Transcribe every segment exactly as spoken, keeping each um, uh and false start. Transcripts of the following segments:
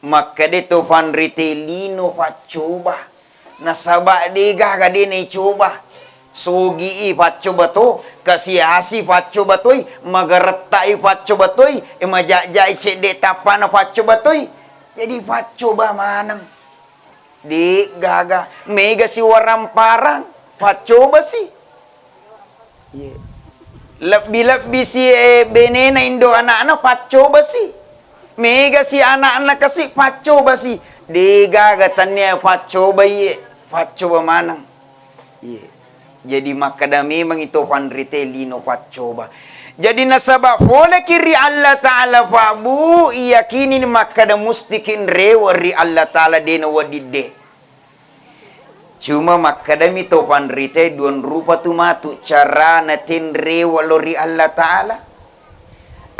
Makkeda to fanrite lino faccoba. Nasaba degaga de naicoba. Sogi i faccoba to, kasi-asi faccoba toi, magaretta i faccoba toi, e majajai cedde tappana faccoba toi. Jadi faccoba maneng. Degaga, mega si waramparang, faccoba si. Iye. Lebbi-lebbi si, eh, benena indo anakna, faccoba si. Mega si anakna kasi, faccoba si. Degaga tannia faccoba iye, faccoba maneng. Iye. Jadi makkeda memang ito fanrite lino faccoba. Jadi nasaba foleki ri Allah Ta'ala, Pak Bu, iyakini makkeda mustiki nrewe ri Allah Ta'ala, dena wadidde. Cuma makkedami to fanrite duang rupa tu matu carana tenrewe lo ri Allah Ta'ala.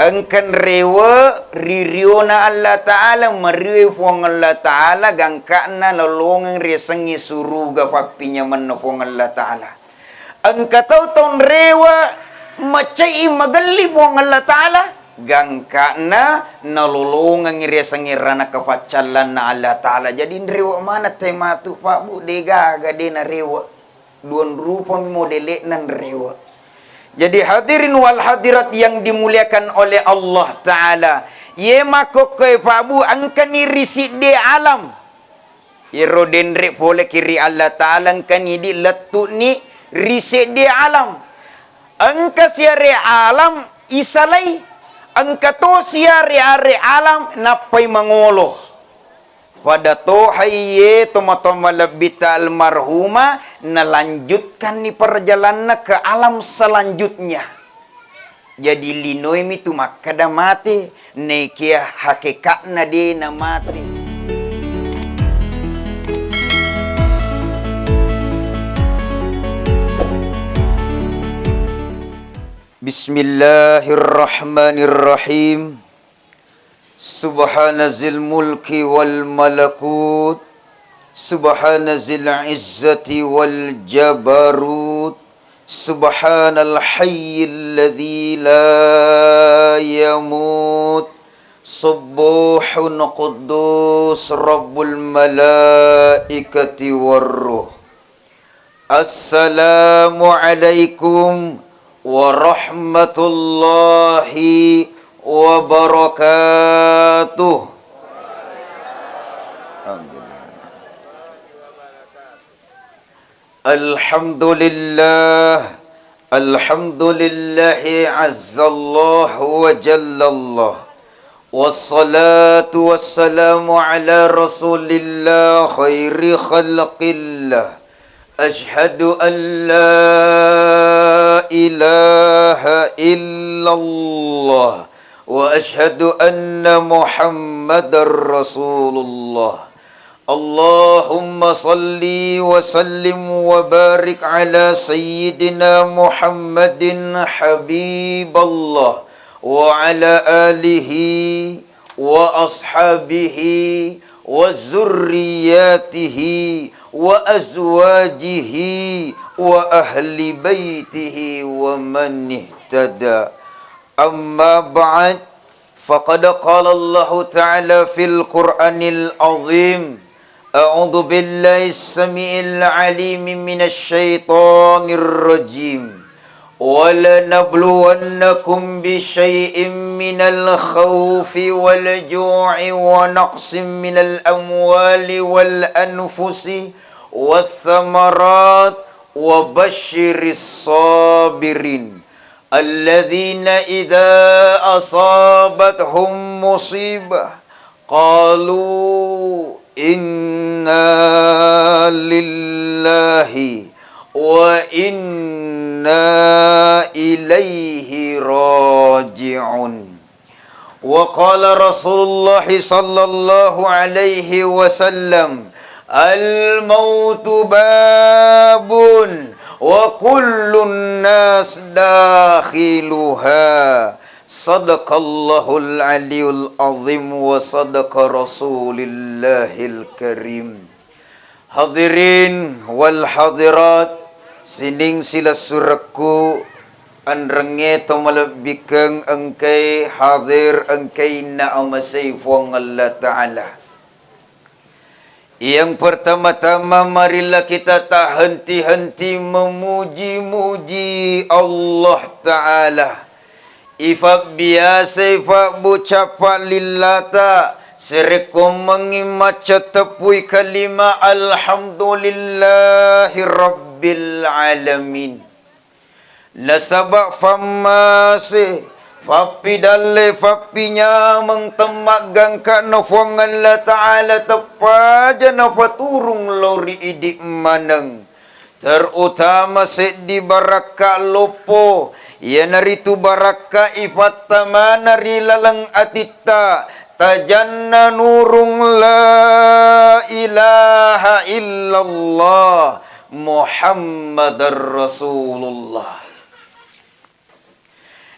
Engka nrewe ri riona Allah Ta'ala, mariwe Puang Allah Ta'ala, gangka'na lolongeng riasengnge suruga pappinyamenna Puang Allah Ta'ala. Engka tau tonrewe macai magelli Puang Allah Ta'ala, gangka'na nalolongengngi riasengnge ranaka faccallanna Allah Ta'ala. Jadi nrewe maneng te matu, Pak Bu, degaga de narewe. Duang rupami modele'na nrewe. Jadi hadirin wal hadirat yang dimuliakan oleh Allah Ta'ala, ye makkokkoe Pak Bu, engkani ri sidde alam. Iyaro denre foleki ri Allah Ta'ala, engkani di lettu'ni ri sedde alam. Engka siare alam isalai, engka to siare-are alam nappai mangolo. Pada tohai ye tomatoa malebbitta almarhuma, nalanjutkanni perjalanna ke alam selanjutnya. Jadi linoemi tu makkeda mate, nekia hakekatna de namate. Bismillahirrahmanirrahim. Subhana zil mulki wal malakut. Subhana zil izzati wal jabarut. Subhanal hayyil ladzi la yamut. Subbuhun quddus rabbul malaikati war ruh. Assalamualaikum warahmatullahi wabarakatuh. Alhamdulillah. Alhamdulillahi azzallah wa jallallah. Wassalatu wassalamu ala Rasulillah khairi khalqillah. Asyhadu an la ilaha illallah wa asyhadu anna Muhammadar Rasulullah. Allahumma salli wa sallim wa barik ala sayyidina Muhammadin habiballah wa ala alihi wa ashabihi wa zurriyatihi wa azwajihi wa ahli baitihi wa man ihtada. Amma ba'd, faqad qala Allahu ta'ala fil Qur'anil azim, a'udzu billahi samiil alim minasy syaithanir rajim. Wa lanabluwannakum bisyai'im minal khaufi wal ju'i wa naqsim minal amwali wal anfusi wath thamarat wa basysyiris sabirin. Alladzina idza asabathum musibah qalu inna lillahi wa inna ilaihi raji'un. Wa qala Rasulullah sallallahu alaihi wasallam, "Al mautu babun wa kullun nas dakhiluha." Sadaqallahul aliyul azim wa sadaqa Rasulillahil karim. Hadirin wal hadirat, sining silessurekku, enrengnge to malebbikeng engkai hadir, engkai naamasei Fuang Allah Ta'ala. Yang pertama-tama, marilah kita tak henti-henti memuji-muji Allah Ta'ala. Ifabbiasai fabbu capa lillata, serekkomengngi macca teppui kalima alhamdulillahi rabbil alamin. Nasaba fammase, fappidalle, fappinyameng temmaggangka'na Fuang Allah Ta'ala teppaja nafaturung lao ri idi maneng. Terutama seddi barakka loppo, iyanaritu barakka ifattamana ri laleng atitta, tajanna nurung la ilaha illallah Muhammadar Rasulullah.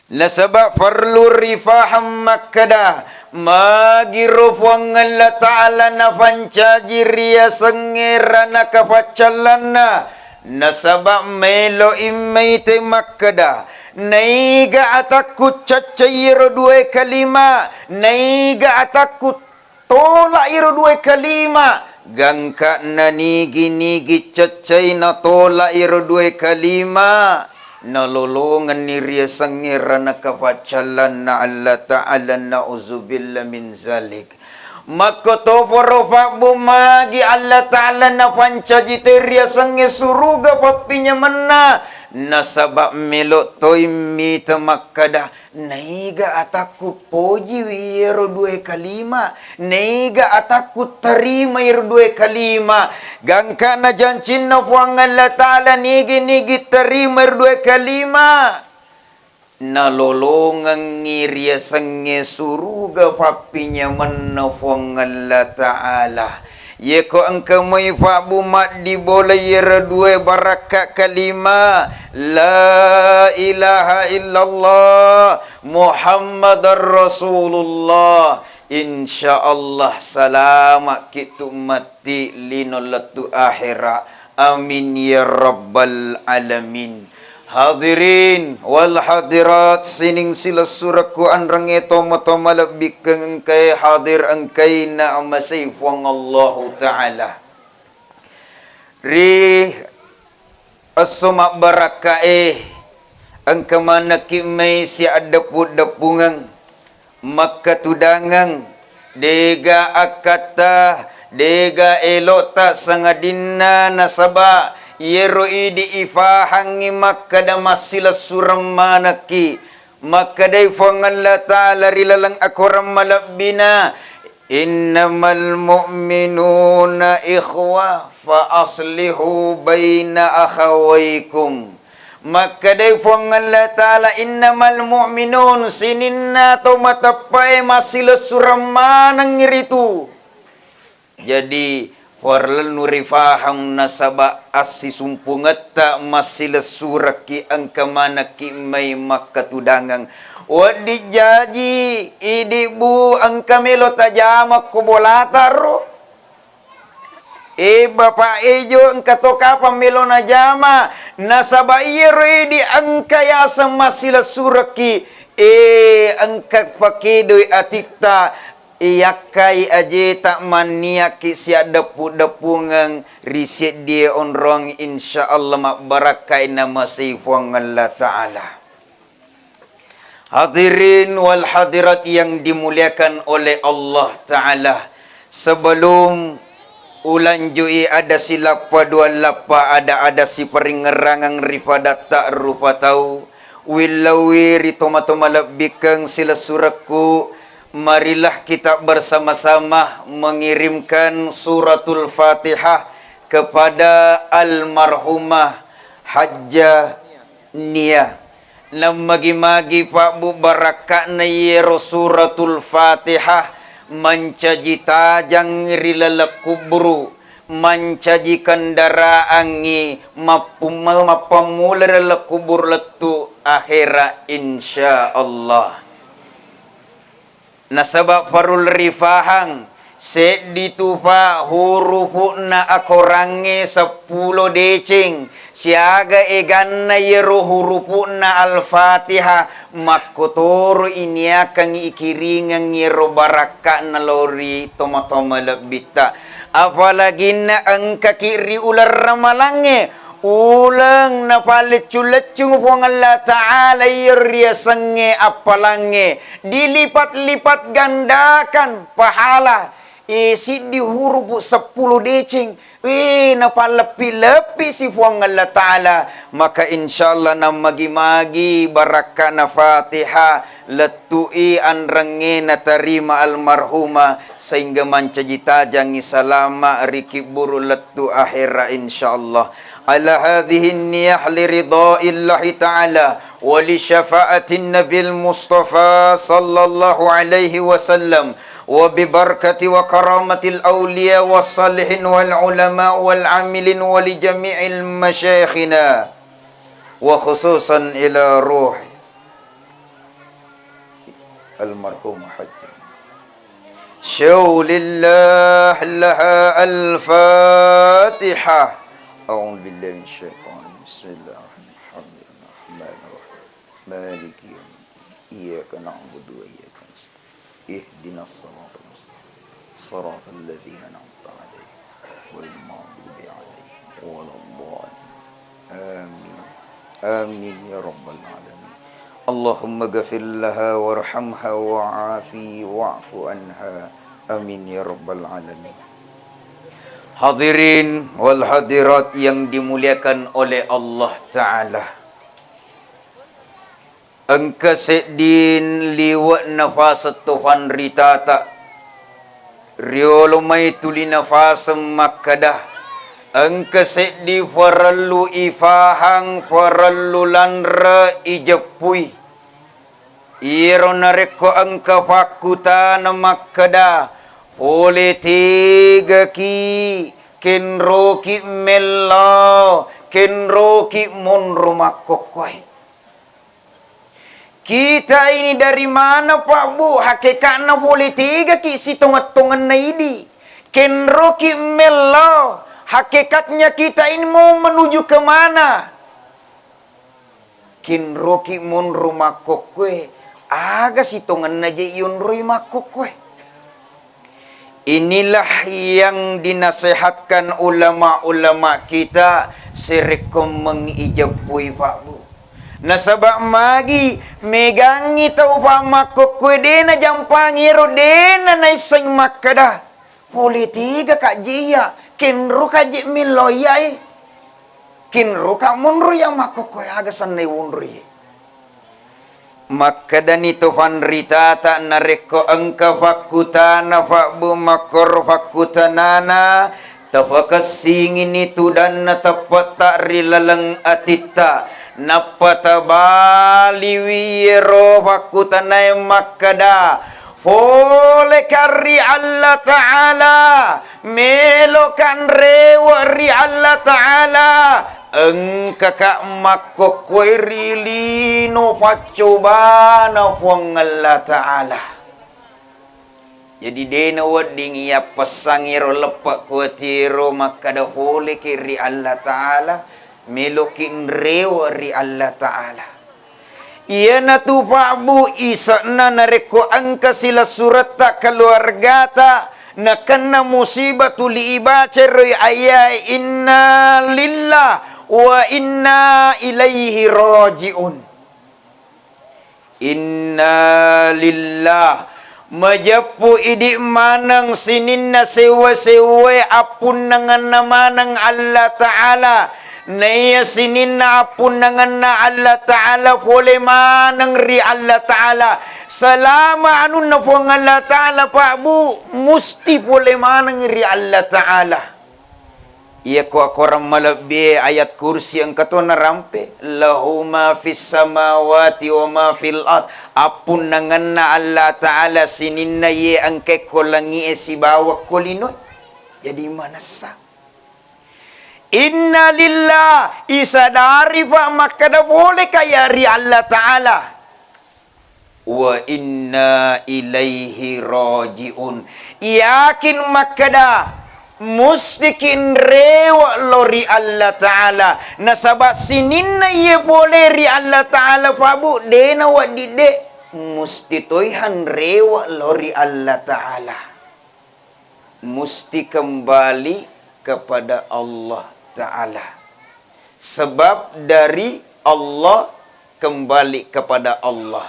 Nasaba parlu rifahang makkeda, magiro Fuang Allah Ta'ala nafancaji riasengnge ranaka faccallanna, nasaba melo immaite makkeda, naiga atakku caccai iyero dua kalima, naiga atakku tola iro dua kalima, gangka nanigi-nigi caccai natola iro dua kalima, nalolongenni riasengnge ranaka faccallanna Allah Ta'ala, na'udzubillah min zalik. Makkotoparo fabbu magi Allah Ta'ala nafancaji toi riasengnge suruga fappinyamenna, nasaba melo toi mita makkeda, naiga atakku pojiwi iyero dua kalima, naiga atakku tarima iyero dua kalima. Gangkana jancinna Fuang Allah Ta'ala nigi-nigi tarima iyero dua kalima, nalolongengngi riasengnge suruga fappinyamenna Fuang Allah Ta'ala. Yeko engka moi fabbu maddibola iyero dua barakka kalima, la ilaha illallah Muhammadar Rasulullah, insya Allah salama'ki tu matti lino lettu ahera. Amin ya rabbal alamin. Hadirin wal hadirat, sining silessurekku anrengnge tomatoa malebbikkeng engkae hadir, engkae naamasei Fuang Allahu Ta'ala. Ri esso mabbarakkae, engka manekki mai siaddeppu-deppungeng. Makkatudangeng, dega akkatta, dega elo'ta sangadinna nasaba iyero idi ifahangngi makkeda massilessureng manekki. Makkedai Fuang Allah Ta'ala ri laleng akorang malebbina, "Innamal mu'minuna ikhwa fa aslihu baina akhawaikum." Makkedai Fuang Allah Ta'ala, "Innamal mu'minun," sininna to mateppae massilessureng manengngi ritu. Jadi, farellu rifahang nasaba assisumpungetta massilessurekki engka manekki mai makkatudangeng. Wedding jaji, idi bu, engka melo tajama ko bolata ro. Eh, Bapak Ejo, engka to kapang melo najama, nasaba iyero idi engka yaseng massilessurekki, eh, engka pakedoi atitta, iyakkai ajeta manniakki siaddeppu-deppungeng ri seddie onrong, insya Allah mabbarakkai namasei Fuang Allah Ta'ala. Hadirin wal hadirat yang dimuliakan oleh Allah Ta'ala, sebelum ulanjui ada silappa dua lappa, ada-ada siparingngerangeng ri fadatta rupa tau, willauwi ri tomatoa malebbikkeng silessurekku, marilah kita bersama-sama mengirimkan suratul Fatihah kepada almarhumah Hajjah Nia. Nammagi-magi pabbu barakka'na iyero suratul Fatihah mancaji tajang ri laleng kuburu, mancaji kendaraangngi mappumme-, mappammula ri laleng kuburu lettu akhera, insya Allah. Nasaba farul rifahang, seddi tufa hurufu'na akorangnge seppulo deceng, siaga eganna iyero hurufu'na Al-Fatihah, makkotoro iniakang ikiringeng iyero barakka'na lao ri tomatoa malebbitta. Apalaginna engkaki ri uleng ramalangnge, uleng napalleccu-leccung Puang Allah Ta'ala iyo riasengnge appalangnge, dilipat-lipat gandakan pahala. Eh, siddi hurupu seppulo deceng, eh, napalleppi-leppi si Puang Allah Ta'ala. Maka insyaallah nammagi-magi barakkana Fatihah, lettu'i anrengnge natarima almarhumah, sehingga mancaji tajangngi salama ri kibburu lettu akhera insyaallah. Ala hadhihi niyah li ridaillahi ta'ala wa li syafaatin nabil mustafa sallallahu alaihi wasallam, wa bi barakati wa karamatil auliya was salihin wal ulama wal amilin wa li jami'il masyayikhina, wa khususan ila ruh almarhum Hajjah Syaulillah laha al-Fatihah. A'udzu billahi minasyaitonir rajim. Bismillahirrahmanirrahim. Maliki yaumiddin. Iyyaka na'budu wa iyyaka nasta'in. Ihdinas siratal mustaqim. Siratal ladzina an'amta 'alaihim ghairil maghdubi 'alaihim waladdallin. Amin. Amin ya rabbal alamin. Allahumma ghafir laha warhamha wa'afi wa'fu anha. Amin ya rabbal alamin. Hadirin wal hadirat yang dimuliakan oleh Allah Ta'ala. Engka sedding liwe'na faseng to fanritata. Riolo mai tuli nafaseng makkeda, engka seddi farellu ifahang, farellu lanre ijeppui. Iyaro narekko engka fakkutana makkeda, pole tegaki, kenroki mello, kenroki monro makkokkoe. Kita ini dari mana, Pak Bu? Hakekatna pole tegaki sitongeng-tongenna idi. Kenroki mello. Hakekatnya kita ini mau menuju ke mana? Kenroki monro makkokkoe. Aga sitongenna je yonroi makkokkoe? Inilah yang dinasehatkan ulama-ulama kita, serekko mengijeppui, Pak Bu. Nasaba magi megangngi tau pammakkokkoe de najampangi ero, de nanaisseng makkeda, pole tega ka je iya, kenro ka je mello iya e. Kenro ka monro iya makkokkoe aga sennai wonro iye. Makkedani to fanritata, narekko engka fakkutana, Pak Bu, makkoro fakkutanana, tafakessingini tudanna teppetta ri laleng atitta, nappa tabaliwi iyero fakkutanae makkeda, poleka ri Allah Ta'ala, meloka nrewe ri Allah Ta'ala, engkaka makkokkoe ri lino faccobana Puang Allah Ta'ala. Jadi, de nawedding iyappessang iyaro leppe' kuwatiro makkeda poleki ri Allah Ta'ala, meloki nrewe ri Allah Ta'ala. Iyanatu, Pak Bu, ise'na narekko engka silessuretta keluargata nakenna musibah, tuli ibaca ero ayae, "Inna lillah wa inna ilaihi raji'un." Inna lillah. Majeppu idi maneng sininna sewwa-sewwae appunnangenna maneng Allah Ta'ala. Naiya sininna appunnangenna Allah Ta'ala pole maneng ri Allah Ta'ala. Selama anunna Puang Allah Ta'ala, Pak Bu, musti pole maneng ri Allah Ta'ala. Iyako akorang malebbie ayat kursi engka to narampe, lahu ma fis samawati wa ma fil ard, appunnangenna Allah Ta'ala sininna iye engkae ko langi'e sibawa ko linoe. Jadi manessa. Inna lillah, isadari fa makkeda pole kaya ri Allah Ta'ala. Wa inna ilaihi raji'un. Yakin makkeda, mustiki nrewe lo ri Allah Ta'ala. Nasaba sininna iye pole ri Allah Ta'ala, Pak Bu, de nawedding de. Musti toiha nrewe lo ri Allah Ta'ala. musti kembali kepada Allah Ta'ala. Sebab dari Allah, kembali kepada Allah.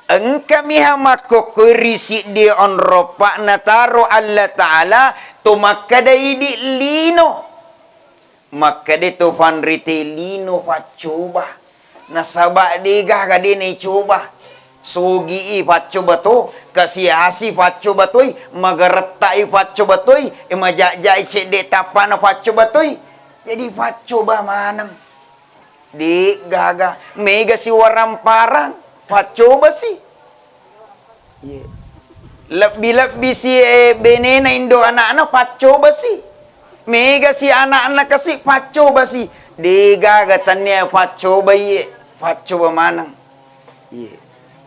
Engka miha makkokkoi ri siddi onrong, pa nataro Allah Ta'ala, to makkeda idi lino. Makkeda to fanrite lino faccoba. Nasaba degaga de naicoba. Sogi i faccoba to, kasi-asi faccoba toi, magaretta i faccoba toi, e majajai cedde tappana faccoba toi. Jadi faccoba maneng. Degaga, mega si waramparang, faccoba si. Iye. Lebbi-lebbi si, eh, benena indo anakna, faccoba si. Mega si anakna kasi, faccoba si. Degaga tannia faccoba iye, faccoba maneng. Iye.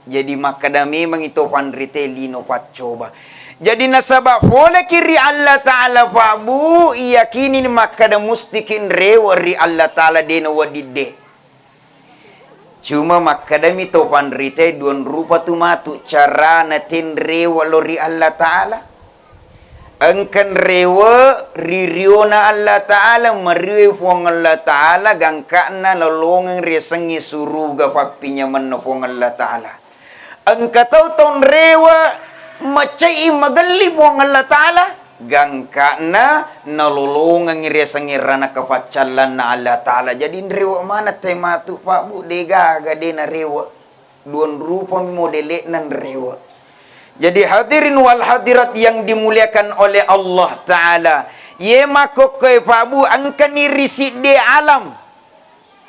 Jadi makkeda memang ito fanrite lino faccoba. Jadi nasaba foleki ri Allah Ta'ala, Pak Bu, iyakini makkeda mustiki nrewe ri Allah Ta'ala, dena wedding de. Cuma makkedami to fanrite, duang rupa tu matu carana tenrewe lo ri Allah Ta'ala. Engka nrewe ri riona Allah Ta'ala, mariwe Puang Allah Ta'ala, gangka'na lolongeng riasengnge suruga pappinyamenna Puang Allah Ta'ala. Engka tau tau nrewe macai magelli Puang Allah Ta'ala, gangka'na nalolongengngi riasengnge ranaka faccallanna Allah Ta'ala. Jadi nrewe maneng te matu, Pak Bu, degaga de narewe. Duang rupami modele'na nrewe. Jadi hadirin wal hadirat yang dimuliakan oleh Allah Ta'ala, iye makkokkoe Pak Bu, engkani ri sidde alam.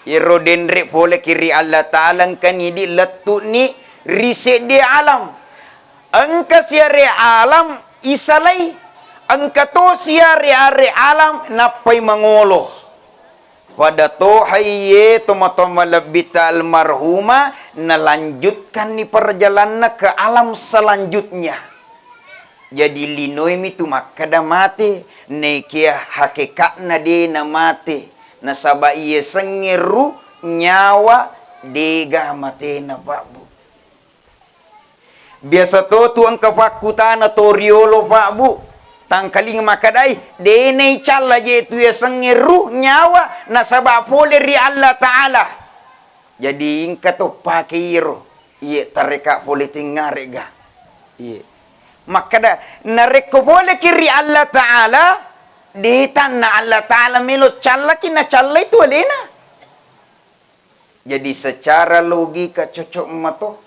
Iyaro denre foleki ri Allah Ta'ala, engkani di lettu'ni ri sedde alam. Engka siare alam isalai, engka to siare-are alam nappai mangolo. Pada tohai ye tomatoa malebbitta almarhumah, nalanjutkanni perjalanna ke alam selanjutnya. Jadi linoemi tu makkeda mate, nekia hakekatna de namate. Nasaba iyasengnge ruh, nyawa, dega matena, Pak Bu. Biasa to tu engka fakkutana to riolo, Pak Bu. Tangkaling makkedai, de naicalla je tu yasengnge ruh, nyawa, nasaba pole ri Allah Ta'ala. Jadi engka to pake iro, iye tareka pole tengngarega. Iye. Makkeda, narekko poleki ri Allah Ta'ala, de tanna Allah Ta'ala melo callaki, nacallai tu alena. Jadi secara logika cocok mato.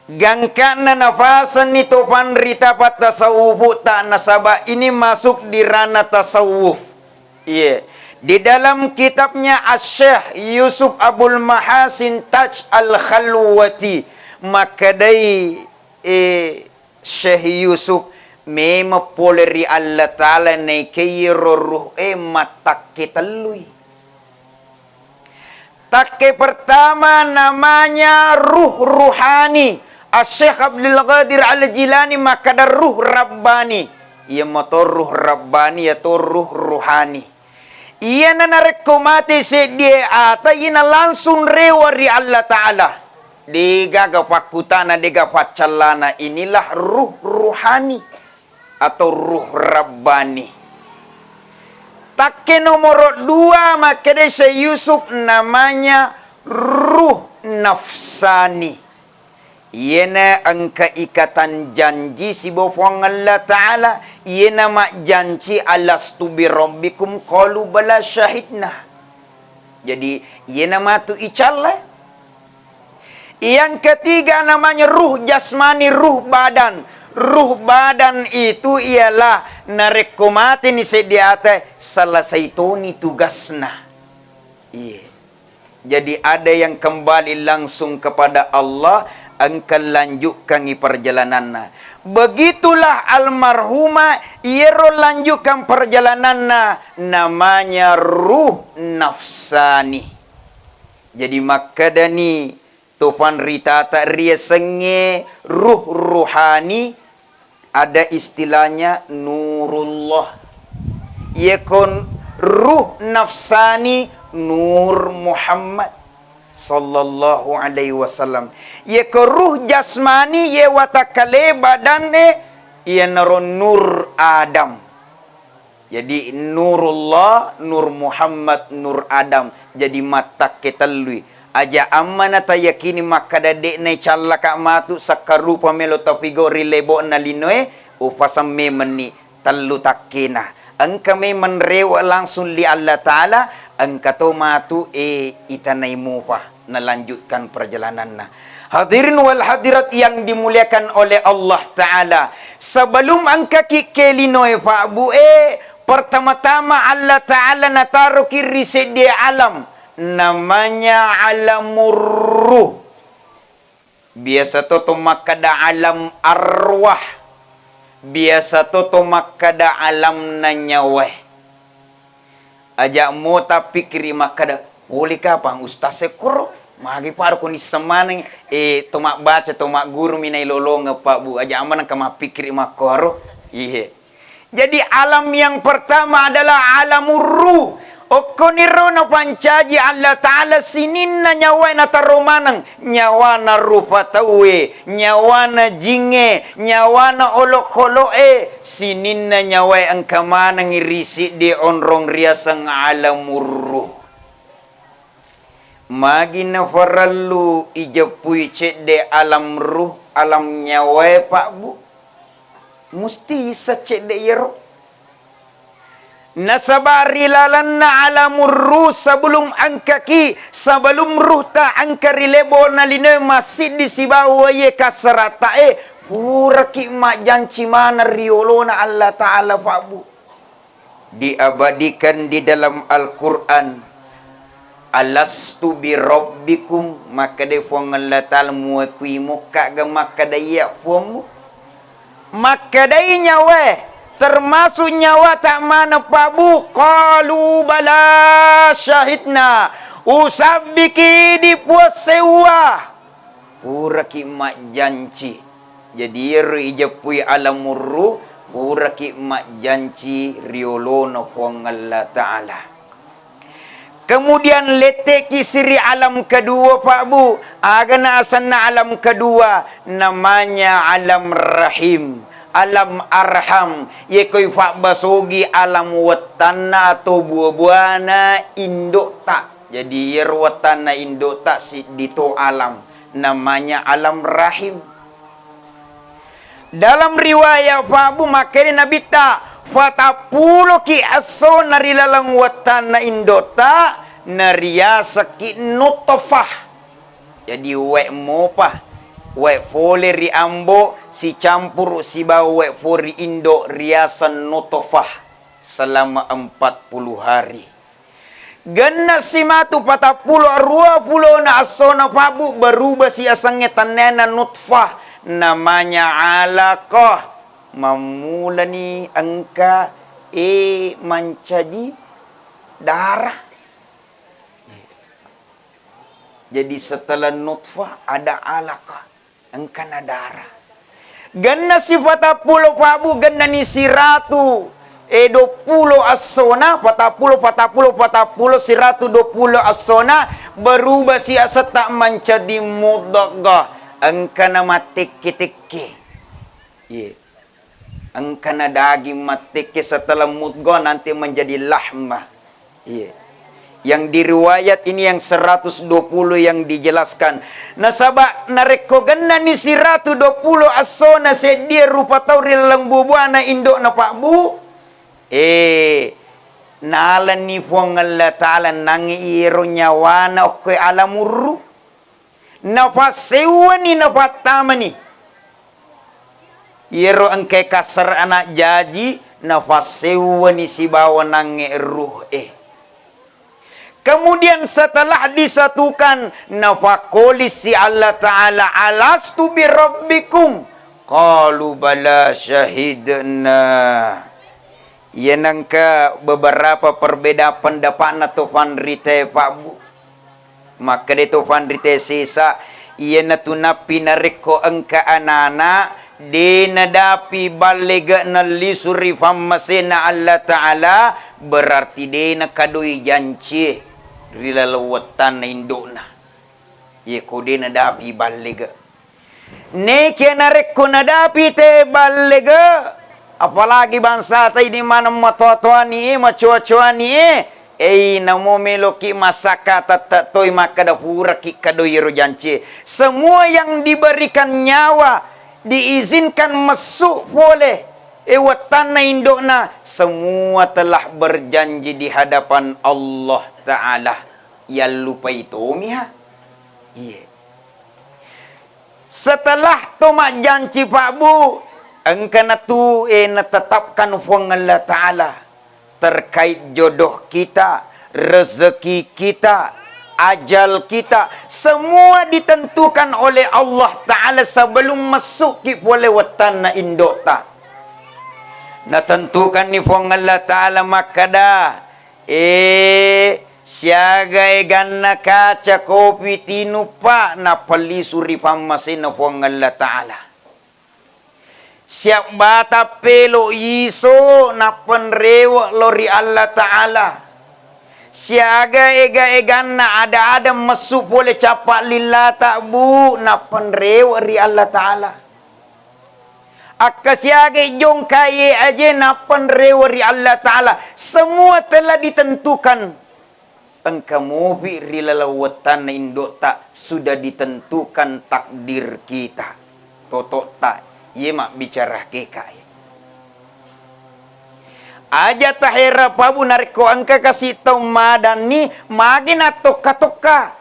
Gangkanna nafasenni to panrita pattasawufu ta, nasaba ini masuk di ranah tasawuf. Iya. Di dalam kitabnya Asy-Syaikh Yusuf Abul Mahasin Taj Al-Khalwati, makkedai, eh, Syekh Yusuf, memang pole ri Allah Ta'ala naikei ro ruh e mattakke tellui. Takke pertama namanya ruh ruhani. Asy-Syaikh Abdul Qadir Al-Jilani makkeda ruh rabbani. Iya mato ruh rabbani, iya to ruh ruhani. Iyana narekko mate seddie ata, iyana langsung rewa ri Allah Ta'ala. Degaga fakkutana, dega faccallana. Inilah ruh ruhani atau ruh rabbani. Takke nomoro dua makkeda Syekh Yusuf namanya ruh nafsani. Iyena engka ikatan janji sibawa Puang Allah Ta'ala, iyena majjanci, "Alastu birabbikum?" Qalu, "Bala, syahidna." Jadi, iyena matu icalla. Yang ketiga namanya ruh jasmani, ruh badan. Ruh badan itu ialah narekko mateni seddi ata, selesai toni tugasna. Iya. Jadi ada yang kembali langsung kepada Allah, engka lanjukkangi perjalananna. Begitulah almarhumah, iyaro lanjukkan perjalananna namanya ruh nafsani. Jadi makkedani to panritata riasengnge ruh ruhani, ada istilahnya nurullah. Yekon ruh nafsani, nur Muhammad sallallahu alaihi wasallam. Yeko ruh jasmani, ye watakkale badanne, Iyanaro Nur Adam. Jadi, Nurullah, Nur Muhammad, Nur Adam. Jadi, mattakke tellui. Aja amma natayakini makkada de'na icallaka matu, sakkarupa melo tapigau ri lebo'na linoe, upasang memenni tellu takkena. Engka memeng rewe langsung li Allah Ta'ala, engka to matu, e, itanai mupa. Nalanjutkan perjalananna. Hadirin wal hadirat yang dimuliakan oleh Allah Ta'ala, sebelum engkaki ke linoe Pak Bu e, pertama-tama Allah Ta'ala nataroki ri seddie alam, namanya alamur ruh. Biasa to to makkada alam arwah, biasa to to makkada alam nanyawae. Aja mo tappikkiri makkada, "Pole kapang ustaz e koro? Magi paro ko nisseng maneng, eh, to mabbaca, to magguru mi nailolongeng, Pak Bu." Aja maneng ka mappikkiri makkoro. Iye. Jadi alam yang pertama adalah alamur ruh. Okkoniro napancaji Allah Ta'ala sininna nyawae nataro maneng, nyawana rupa tauwe, nyawana jingnge, nyawana olokolo'e, sininna nyawae engka manengngi ri siddi onrong riaseng alamur ruh. Magi nafarellu ijeppui cedde alam ruh, alam nyawae, Pak Bu? Musti isseng cedde iyaro. Nasaba ri lalenna alamur ruh, sebelum engkaki, sebelum ruhta engka ri lebo'na linoe massiddi sibawa iye kassaratae, puraki majjanci maneng ri olona Allah Ta'ala, Pak Bu. Diabadikan di dalam Al-Quran, "Alastu birabbikum?" Makkeda Puang Allah Ta'ala, "Muakui mukka ga makkeda iya Puangmu?" Makkedai nyawae, termasuk nyawata maneng, Pak Bu, "Qalu bala syahidna." Usabbiki di Puang sewwa. Puraki majjanci. Jadi, iyaro ijeppui alamur ruh, puraki majjanci riolona Puang Allah Ta'ala. Kemudian, letteki siri alam kedua, Pak Bu. Agana asenna alam kedua? Namanya alam rahim, alam arham. Yekoi fabbasogi alam wettanna atau bua-buana indo'ta. Jadi, iyaro wettanna indo'ta siddi to alam, namanya alam rahim. Dalam riwayat Pak Bu, makkeda Nabitta, fatappuloki essona ri laleng wettanna indo'ta, nariasakki nutfah. Jadi, wae mopa, wae fole ri ambo sicampuru sibawa wae fole ri indo riaseng nutfah selama empat puluh hari. Genne'si matu patappulo aruwa pulona essona, Pak Bu, berubahsi asengnge tennena nutfah, namanya alaqah. Mammulani engka, e, mancaji darah. Jadi setelah nutfah ada alaqah. Engkana darah. Genna si patappulo, Pak Bu, gennani siratu, eh, duappulo essona, patappulo, patappulo, patappulo, siratu duappulo essona, berubah si asetta mancaji mudghah. Engkana mattekke-tekke. Iye. Engkana daging mattekke setelah mudghah nanti menjadi lahmah. Iya. Yang di riwayat ini yang seratus dua puluh yang dijelaskan. Nasaba narekko gennani siratu duappulo essona seddie rupa tau ri laleng bubuana indo'na, Pak Bu, eh, nalenni Puang Allah Ta'ala nangnge iyero nyawana okkoe alamurru. Nafassewwani, nafattamani. Iyero engkae kassara ana jaji, nafassewwani sibawa nangnge ruh e. Kemudian setelah disatukan, nafakkolissi Allah Ta'ala, "Alastu birabbikum?" Qalu, "Bala, syahidna." Iya nengka beberapa perbedaan pendapatna to fanritae, Pak Bu. Makkeda to fanritae sesa, iyanatu nappi narekko engka anana, de nadapi ballega nallisu ri fammasena Allah Ta'ala, berarti de nakadoi jancie ri laleng wettanna indo'na. Yeko de nadapi ballega. Neke narekko nadapi te ballega, apalagi bangsata ini maneng matoa-toani e, macoa-coani e, ei, namo meloki massakka tette toi makkeda puraki kadoi ero janci e. Semua yang diberikan nyawa, diizinkan messu pole, e, wettanna indo'na, semua telah berjanji di hadapan Allah Ta'ala. Yallupai tomiha. Iye. Setelah to majjanci, Pak Bu, engka natu, eh, natetapkan Puang Allah Ta'ala terkait jodoh kita, rezeki kita, ajal kita, semua ditentukan oleh Allah Ta'ala sebelum masuk ki pole wettanna indokta. Natentukanni Puang Allah Ta'ala makkada, Eh, siaga eganna kaca kopi tinuppa, nappa lisu ri pammasena Puang Allah Ta'ala. Siabbata pelo iso, nappa nrewe lo ri Allah Ta'ala. Siaga ega-eganna ada-ada messu pole cappa lillata, Bu, nappa nrewe ri Allah Ta'ala. Akkasiagai jongkae aje nappa nrewe ri Allah Ta'ala. Semua telah ditentukan. Engka mupi ri laleng wettanna indokta sudah ditentukan takdir kita. Totokta, iye mabbicara kekae. Aja tahera, Pak Bu, narekko engka kasi tau madanni, magi nattokka-tokka.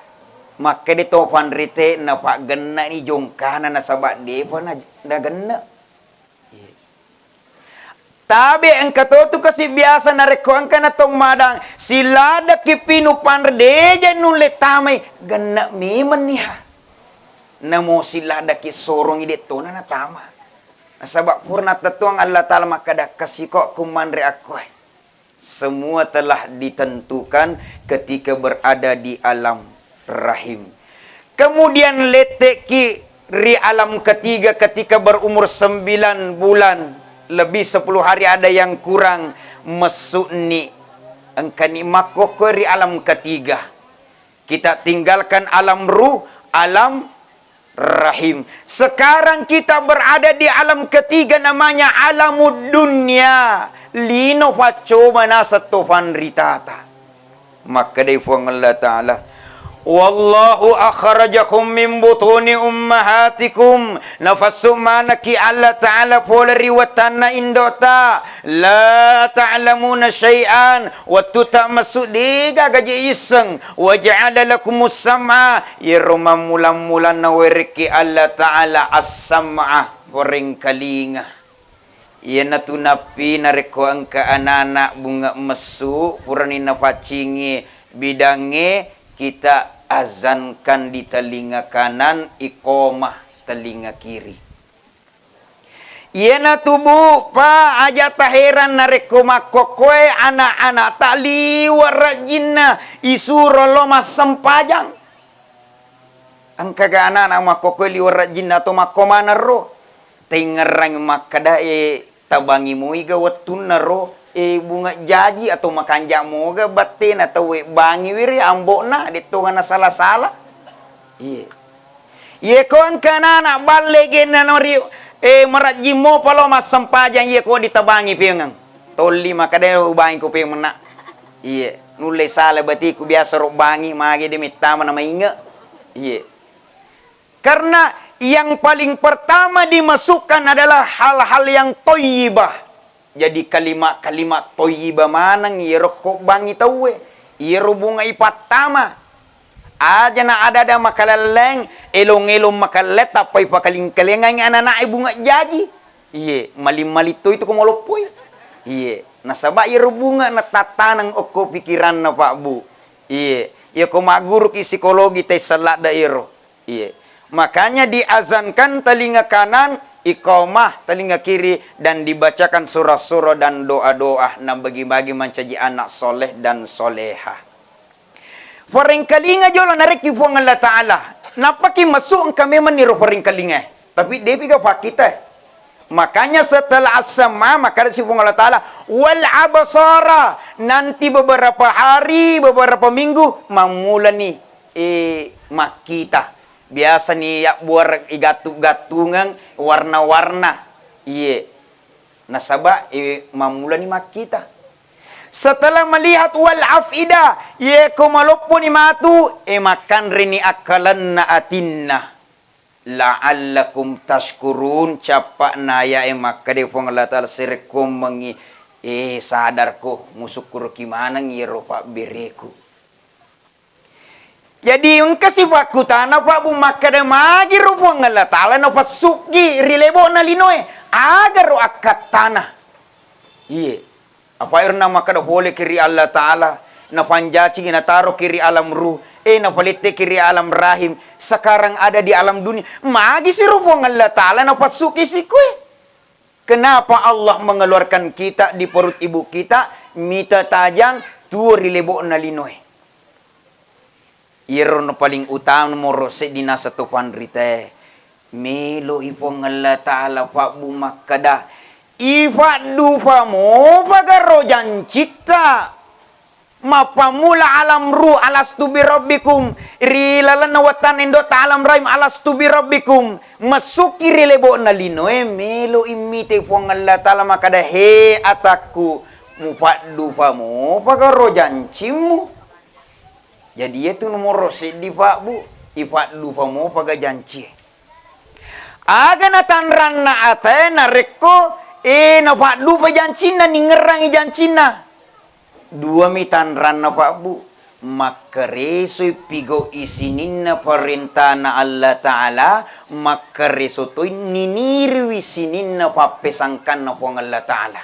Makkeda to panrite napaggenna ni jongkana nasaba depa na-, nagenne. Tabe engka totu kasi biasa narekko engka na tong madang, siladaki pinu panre deja nulle tamai, genne memeng niha. Namo siladaki sorongi de tona natama. Nasaba purna tettuang Allah Ta'ala makkada, "Kasiko ku manre akkoe." Semua telah ditentukan ketika berada di alam rahim. Kemudian leteki ri alam ketiga ketika berumur sembilan bulan, lebih sepuluh hari ada yang kurang, messu'ni engkani makkokkoe ri alam ketiga. Kita tinggalkan alam ruh, alam rahim. Sekarang kita berada di alam ketiga, namanya alamud dunya. Lino paccoba naseng to panritata. Makkedai Puang Allah Ta'ala, "Wallahu akhrajakum min butuni ummahatikum." Nafassu manaki Allah Ta'ala pole ri wettanna indota. La ta'lamuna syai'an, wettuta messu degaga je isseng. Wa ja'ala lakumus sam'a, iyaro mammulang-mulanna werekki Allah Ta'ala as-sam'a, porengkalinga. Iyanatu nappi narekko engka anana bunga messu, purani napaccingi bidangnge, kita azankan di telinga kanan, iqamah telinga kiri. Iyanatu, Bu, Pa, aja taheran narekko makkokkoe ana'-ana'ta liwe' rajinna isuro lo massempajang. Engkaga ana'-ana' makkokkoe liwe' rajinna atau makko maneng ro? Taingngerang makkeda, e, tabangi moi ga wettunna ro, e, bunga jaji atau makanja' moga battena tauwe bangiwi ri ambo'na, de' tonga nasala-sala. Iye. Iye ko engka anana' balle genna no ri, eh, marajjing mopa lo massempajang, iye ko ditabangi peongeng. Tolli makkeda ubangi ko peong mena'. Iye, nulle sala batiku biasa ro bangi mage de' mettama na mainge. Iye. Karena yang paling pertama dimasukkan adalah hal-hal yang thayyibah. Jadi, kalimat-kalimat thayyibah maneng iyaro ko bangngi tauwe, iyaro bunga ipattama. Aja na ada-ada makalelleng, elong-elong makalelleng, tappa ipakaling-kalingangngi anana'e bunga jaji. Iye, maling-maling toi tu ko maloppoi. Iye, nasaba iyaro bunga natattaneng okko pikiranna, Pak Bu. Iye, iya ko magguruki psikologi, taisseng ladde iyaro. Iye. Makanya diazankan telinga kanan, iqamah telinga kiri, dan dibacakan surah-surah dan doa-doa, nabagi-bagi mancaji anak soleh dan soleha. Parengkalinga jolo narekki Puang Allah Ta'ala. Nappaki masuk engka memang niro parengkalinga. Tapi depi ga pakkita. Makanya setelah as-sam'a, maka si Puang Allah Ta'ala, "Wal absara." Nanti beberapa hari, beberapa minggu, mammulani, eh, makkita. Biasani yabbuareng igattu-gattungeng warna-warna. Iye. Nasaba, eh, mammulani makkita. Setelah melihat wal afida, iye ko malopponi matu, eh, makkanreni akkalenna atinna. La'allakum tashkurun, cappa'na ayae makkeda Puang Allah Ta'ala, sarekkoammengngi, eh, sadarko, musukkuruki maneng iyaro pabbereku. Jadi, engkasi pakkutana, Pak Bu, makkeda, magiro Puang Allah Ta'ala napassuki ri lebo'na linoe, agaro akkattana? Iye. Afairna makkeda, poleki ri Allah Ta'ala, napanjaciki, nataroki ri alam ruh, eh, napaletteki ri alam rahim, sekarang ada di alam dunia. Magisi ro Puang Allah Ta'ala napassuki sikue? Kenapa Allah mengeluarkan kita di perut ibu kita, mita tajang, tuo ri lebo'na linoe? Iyaro no paling utama nomoro seddi naseng to panritae. Meloi Puang Allah Ta'ala, Pak Bu, makkeda, ifaddufa mopaga ro jancitta. Mappammula alam ruh, alastu birabbikum, ri lalenna wettanna indo'ta alam rahim, alastu birabbikum, massuki ri lebo'na linoe, melo immitai Puang Allah Ta'ala makkeda, he atakku, mupaddufa mopaga ro jancimmu? Jadi, iyatu nomoro seddi, Pak Bu, ipaddufa mopaga jancie. Aga natanranna atae narekko, eh, napaddufa jancinna, ningngerangi jancinna? Duami tanranna, Pak Bu. Makkaresoi pigau'i sininna parentana Allah Ta'ala, makkareso toi niniriwi sininna pappesangkanna Puang Allah Ta'ala.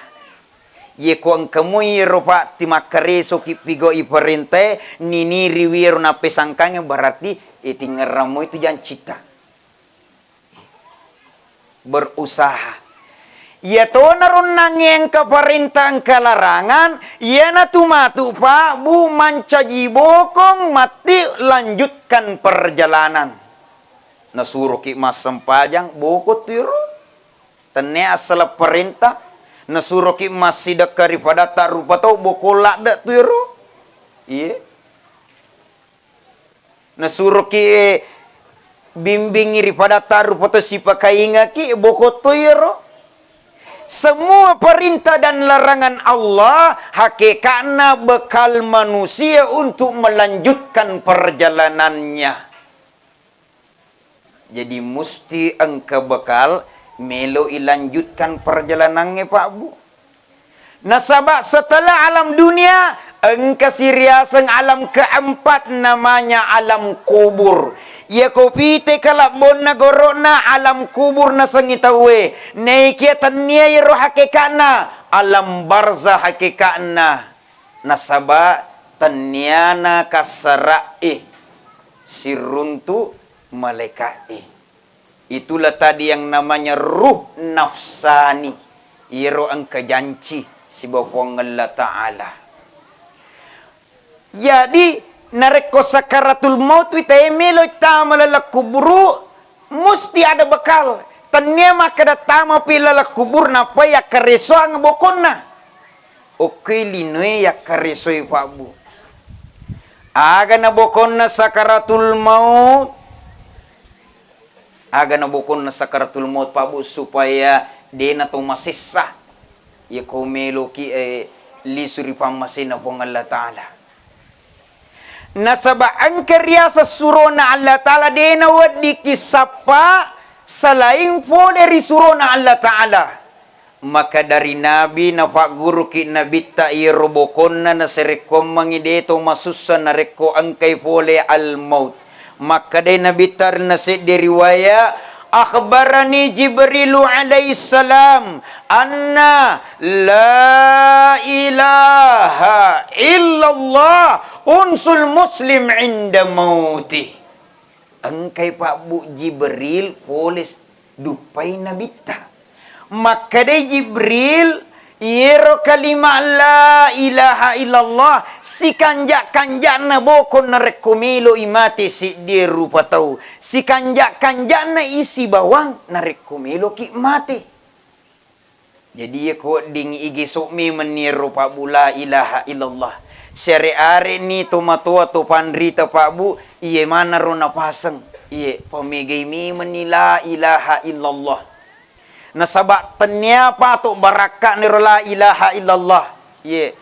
Yeko engka moi ero, Pak, timakkaresoki pigau'i parentae, niniriwi ero nappesangkangnge, berarti, eh, tingngerang moi tu jancitta. Berusaha. Iyatona ronnangnge engka parenta, engka larangan, iyanatu matu, Pak Bu, mancaji bokong matti, lanjutkan perjalanan. Nasuroki massempajang, bokong tu ero. Tennia assaleng parenta. Nasuroki massidekka ri padatta rupa tau, bokong ladde tu ero. Iye. Nasuroki, eh, bimbingi ri padatta rupa to sipakaingaki, bokong to iyaro. Semua perintah dan larangan Allah hakekatna bekal manusia untuk melanjutkan perjalanannya. Jadi, musti engka bekal melo ilanjutkan perjalanangnge, Pak Bu. Nasaba setelah alam dunia, engka siriaseng alam keempat, namanya alam kubur. Iyako pite kalabbonna goro'na alam kubur nasengngi tauwe, naikia tennia iyaro hakeka'na, alam barzah hakeka'na. Nasaba tenniana kassara'e siruntu malaeka'e. Itulah tadi yang namanya ruh nafsani, iyaro engka janci sibawa Puang Allah Ta'ala. Jadi, narekko sakaratul maut wi tae melo tama laleng kuburu, musti ada bekal. Tennia makkeda tamapi laleng kubur nappa yakkaresoang bokonna. Okkoi linoe yakkaresoi, Pak Bu. Aga na bokonna sakaratul maut? Aga na bokonna sakaratul maut, Pak Bu, supaya dena to masessa. Iyako meloki, eh, lisu ri pammasena Puang Allah Ta'ala. Nasaba engka riaseng surona Allah Ta'ala, dena weddikki sappa selain pole ri surona Allah Ta'ala. Maka dari Nabi, nafagguruki Nabitta iyaro bokonna, nasarekkoammengngi de to masussa narekko engkai pole al-maut. Makkedai Nabitta ri naseddi riwaya, "Akhbarani Jibrilu alaihissalam anna la ilaha illallah unsul muslim inda mauti." Engkai Pak Bu Jibril pole s-, duppai Nabitta. Makkedai Jibril, iyero kalima la ilaha illallah sikanja-kanja'na bokong narekko meloi mate seddie rupa tau, sikanja-kanja'na isi bawang narekko meloki mate. Jadi, iyako wedding igeso memenni ero, Pak Bu, la ilaha illallah. Siare-areni tomatoa to panrita, Pak Bu, iye manaro napaseng. Iye, pamegai memenni la ilaha illallah. Nasaba tennia pato barakka'na ero la ilaha illallah. Iye.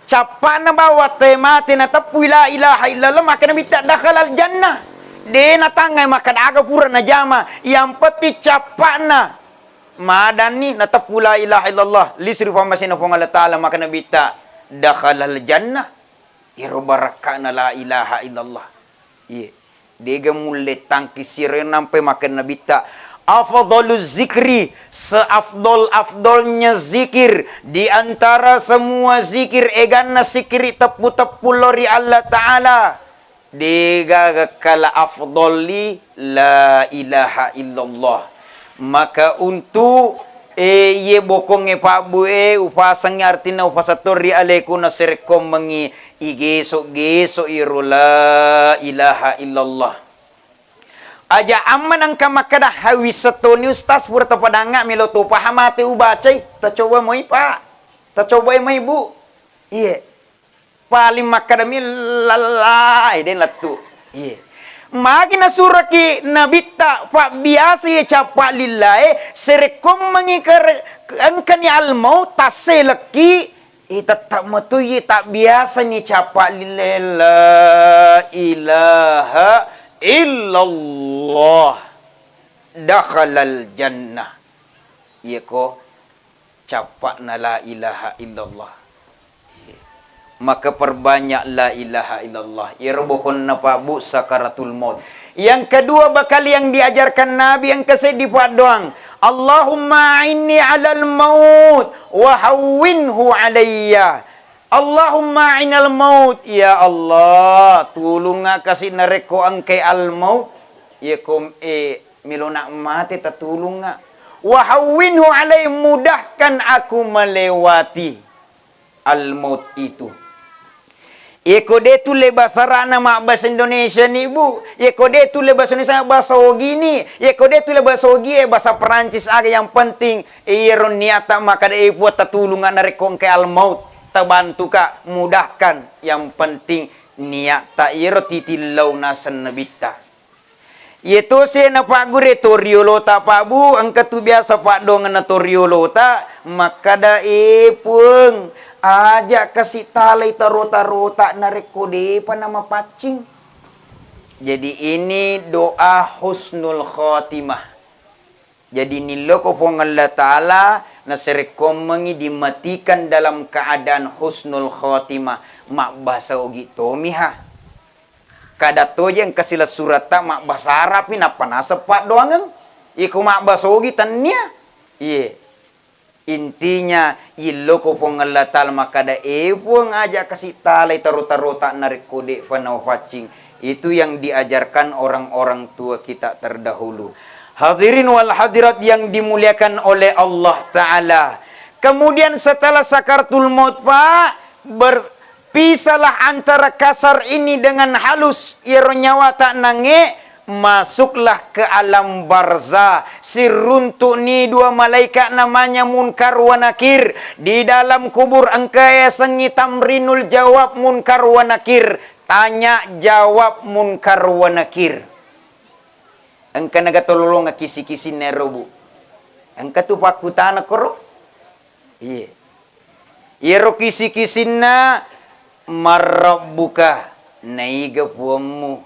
Cappa'na bawang tau e mate nateppui la ilaha illallah, makkeda Nabitta dakhalal jannah. De natangngai makkeda aga pura najama, yang penting cappa'na madanni nateppu la ilaha illallah, lisu ri pammasena Puang Allah Taala, makkeda Nabitta dakhalal jannah. Iyaro barakka'na la ilaha illallah. Iye. Dega mulle tangkisi ero, nampai makkeda Nabitta, afdaluz zikri, seafdol-afdolnya zikir, di antara semua zikir, eganna sikiri teppu-teppu lao ri Allah Taala. Degaga kala afdolli la ilaha illallah. Maka untu, e, iye bokongnge pabbu e, upasengngi artinna upasattori aleku naserekkommengngi igeso-geso iro la ilaha illallah. Aja amma nengka makkeda, "Hawis setoni Ustaz, pura tapadangnga melo to paham ate ubacai." Tacoba moi, Pak. Tacobai moi, Bu. Iye. Paling makkedami lalla, eh, de lettu. Iye. Magi nasuraki Nabitta pabbiasa iye cappa lillae, serekkommengngi kere-, engkani almaut tasselekki, eh, tette metoi tabbiasani cappa lillae, la ilaha illallah, dakhalal jannah. Iyeko cappa'na la ilaha illallah. Maka perbanyak la ilaha illallah. Iyaro bokonna pabbu sakaratul maut. Yang kedua, bekal yang diajarkan Nabi engka seddi paddoang. Allahumma a'inni alal maut wa hawwinhu alayya. Allahumma a'inni alal maut. Ya Allah, tulungnga kasi narekko engkai al maut. Iyeko, eh, melona mate tatulungnga. Wa hawwinhu alai, mudahkan aku melewati al-maut itu. Iyeko de tulle basa Ara'na mabbasa Indonesia ni, Bu. Iyeko de tulle basa Indonesia, basa Ogi ni. Iyeko de tulle basa Ogi e, basa Perancis aga, yang penting iyero niatta makkeda, e Puang, tatulungnga narekko engkai al-maut, tabantuka, mudahkan. Yang penting niatta iyero titillau naseng Nabitta. Iyetosi napagguru to riolota, Pak, Bu, engka tu biasa paddoangenna to riolota makkeda, "E Puang, aja kasi talai tarota-rota narekko depa namapaccing." Jadi ini doa husnul khotimah. Jadi nilloko Puang Allah Ta'ala naserekkommengi dimatikan dalam keadaan husnul khotimah, mabbasa Ogi tomiha. Kada toje engka silessuretta mabbasa Arabpi nappa naseng paddoangeng. Iko mabbasa Ogi tennia. Iye. Intinya, illoko Puang Allah Ta'ala makkada, "E Puang, aja kasi talai taro-tarota narekko de'fa naofaccing." Itu yang diajarkan orang-orang tua kita terdahulu. Hadirin wal hadirat yang dimuliakan oleh Allah Ta'ala. Kemudian setelah sakaratul maut, Pak, ber-, Pisalah antara kasar ini dengan halus, iyaro nyawata nangnge, masuklah ke alam barzah. Siruntu'ni dua malaikat namanya Munkar wa Nakir. Di dalam kubur engka yasengngi tamrinul jawab Munkar wa Nakir. Tanya jawab Munkar wa Nakir. Engka nagatololongeng kisi-kisinna ero, Bu. Engka tu pakkutana koro. Iye. Iyaro kisi-kisinna, "Man rabbuka?" Naiga puammu?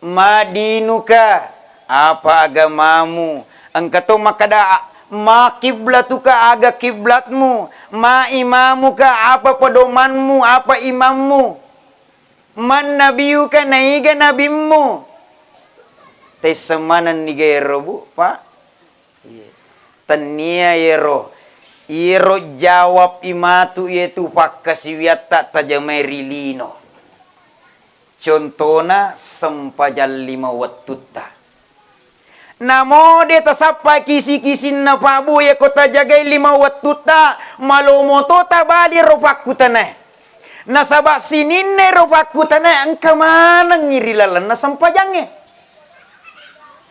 "Ma dinuka?" Apa agamamu? Engka to makkada, "Ma kiblatuka?" Aga kiblatmu? "Ma imamuka?" Apa pedomanmu? Apa imammu? "Man nabiyuka?" Naiga nabimmu? Taisseng maneng niga ero, Bu, Pak? Iya. Tennia iyaro, iyaro jawab imatu iyatu pakkasiwiatta tajamai ri lino. Contona sempajang lima wettutta. Namo de tasappa kisi-kisinna, Pak, Bu, iyako tajagai lima wettutta, malomo to tabali ro pakkutanae. Nasaba sininna ero pakkutanae engka manengngi ri lalenna sempajangnge.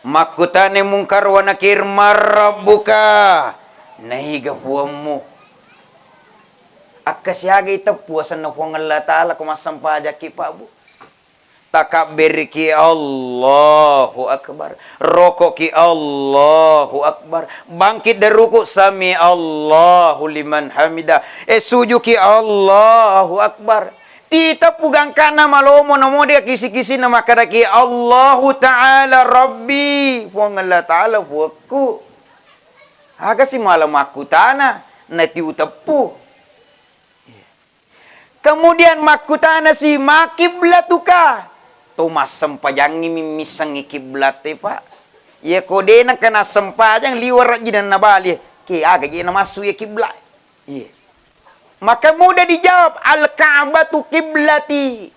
Makkutana Mungkar wa Nakir, "Man rabbuka?" Naiga puammu? Akkasiagai teppu asenna Puang Allah Ta'ala ko massempajakki, Pak, Bu. Takabberiki, Allahu Akbar. Rokoki, Allahu Akbar. Bangkit dari ruku, sami Allahu liman hamidah. Eh, sujuki, Allahu Akbar. Titeppu gangkana malomo, namo de kisi-kisina makkadaki, Allahu Ta'ala Rabbi, Puang Allah Ta'ala Puakku. Aga si mala makkutana, natiuteppu. Kemudian makkutanasi, "Ma kiblatuka?" To massempajangngi mi missengngi kiblatte, Pak. Iya ko de nengka nassempajang, liwara ji nabali. Ke aga je namassu iya kiblat? Iya. Maka mudah dijawab, "Al-Ka'batu kiblati."